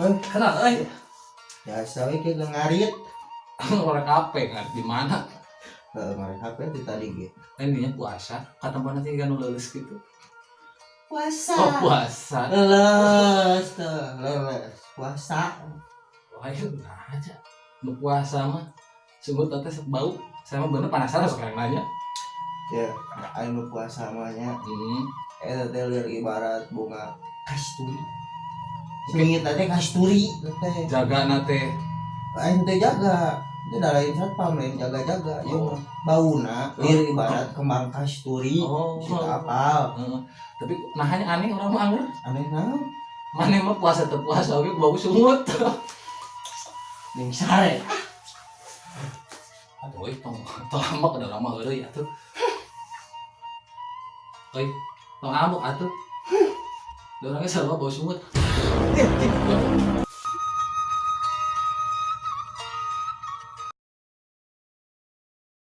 Eh. Kenal euy. Biasa we kieu ngarit. Orang kape ngarit di mana? Heeh, ngarit HP di tadi ge. Ini puasa, kata mana sih kan leuleus gitu. Puasa. Oh, puasa. Leles tuh, leles. Puasa. Wah, itu nah aja. Nu puasa mah sungut teh sok bau. Saya mah bener penasaran sok yang nanya. Ya, anu puasa mah nya eta teh lieur ibarat bunga kasturi. Sengit teh kasturi teh. Jaga teh. Lain teh jaga. Itu dah lain satpam, lain jaga-jaga. Ieu mah bauna lieur ibarat kembang kasturi. Kita apal. Heeh. Tapi nah hanya aneh orang mah anger. Aneh naon? Maneh mah puasa teu puasa oge bau sungut. Ning sare. Aduh, euy, tong tong ambek, ada orang mah heureuy atuh. Euy, tong ambek atuh. Da orangnya sarua bau sungut.